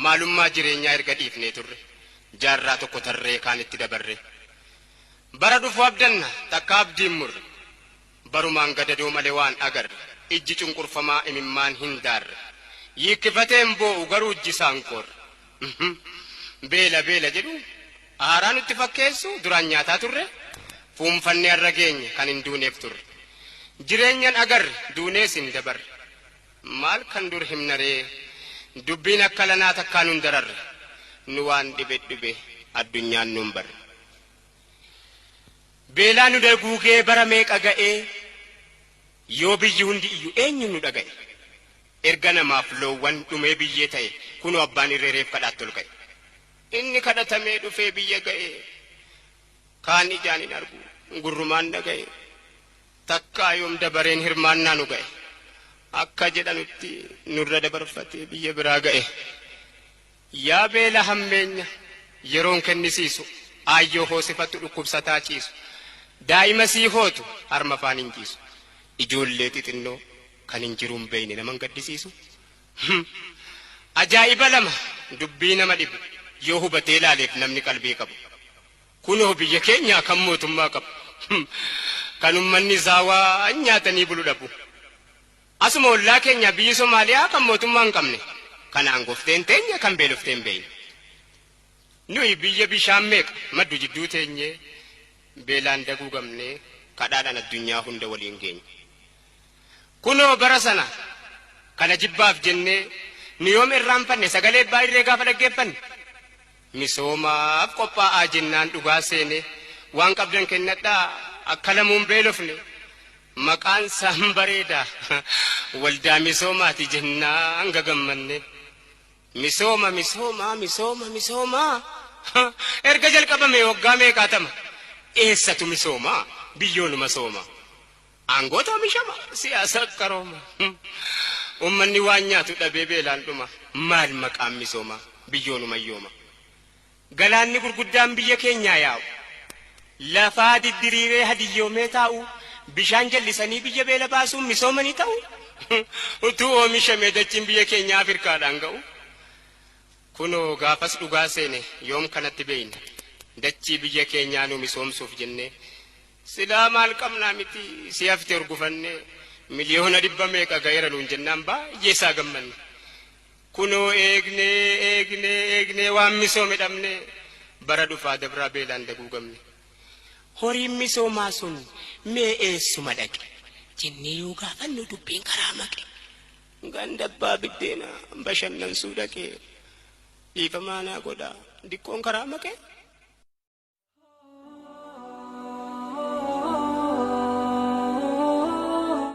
Maalummaa jireenyaa erga dhiifnee turre. Jaarraa tokko tarree kaanitti dabarre. Bara dhufu abdanna takka abdiin murre. Barumaan gadadoo malee waan agarre. Ijji cunqurfamaa imimmaan hin daarre. Yiikkifatee hin boo'u garuu ijji isaan qoorre. Beela beela jedhu haaraa nutti fakkeessu duraan nyaataa turre. Fuunfannee har'a geenye kan hin duuneef turre. Jireenyan agarre duunees hin dabarre. Maal kan dur himnaree dubbiin akka lanaa takkaa nun dararre. Nu waan dhibe dhibe addunyaan nun barre. Beelaa nu daguugee bara meeqa ga'ee yoo biyyi hundi iyyu eenyu nu dhaga'e. Erga namaaf loowwan dhumee biyyee ta'e kunoo abbaan irree reef kadhaatti ol ka'e. Inni kadhatamee dhufee biyya ga'e kaan ijaan hin argu gurrumaan dhaga'e. Takkaa yoom dabareen hirmaannaa nu ga'e. Akka jedhanutti nurra dabarfatee biyya biraa ga'e. Yaa beela hammeenya yeroon kennisiisu aayyoo hoosifattu dhukkubsataa ciisu. Daa'ima sii hootu harma afaan hin ciisu. Ijoollee xixinnoo kan hin jiruun beeyne naman gaddisiisu. Ajaa'iba lama dubbii nama dhibu yoo hubatee ilaaleef namni qalbii qabu. Kunoo biyya keenyaa kan mootummaa qabu. Kan ummanni isaa waan nyaatanii bulu dhabu. Asuma ollaa keenya biyyi Somaaliyaa kan mootummaa hin qabne. Kan aangooftee hin teenye kan beeloftee hin beeyne. Nuyi biyya bishaan meeqa maddu jidduu teenyee beelaan daguugamnee kadhaadhaan addunyaa hunda waliin geenye. Kunoo bara sana kana jibbaaf jennee nu yoom irraanfanne sagalee abbaa irree gaafa dhaggeeffanne. Misoomaaf qophaa'aa jennaan dhugaa seene waan qabdan kennadhaa akka lamuun beelofne. Maqaan isaan bareeda waldaa misoomaati jennaan gagammanne. Misooma misooma misooma misooma erga jalqabame waggaa meeqaatama eessatu misooma biyyoonuma sooma. Aangoota oomishama siyaasa qarooma. Uummanni waan nyaatu dhabee beelaan dhuma maal maqaan misooma biyyoonuma yooma. Galaanni gurguddaan biyya keenyaa yaa'u. Lafaa diddiriiree hadiyyoomee taa'u bishaan jallisanii biyya beela baasuun misooma ni ta'u. Utuu oomishamee dachiin biyya keenyaa Afrikaadhaan ga'u. Kunoo gaafas dhugaa seene yoom kanatti beeyne dachii biyya keenyaa nu misoomsuuf jennee silaa maal qabnaa miti si hafte urgufannee miliyoona dhibba meeqa ga'eera nuun jennaan baay'ee isaa gammanne. Kunoo eegnee eegnee eegnee waan misoome dhabne bara dhufaa dabraa beelaan daguugamne. Horiin misoomaa sun mee eessuma dhaqe jennee yoo gaafannu dubbiin karaa maqe. Ganda abbaa biddeenaa bashannansuu dhaqe dhiifamaa naa godhaa diqqoon karaa maqe.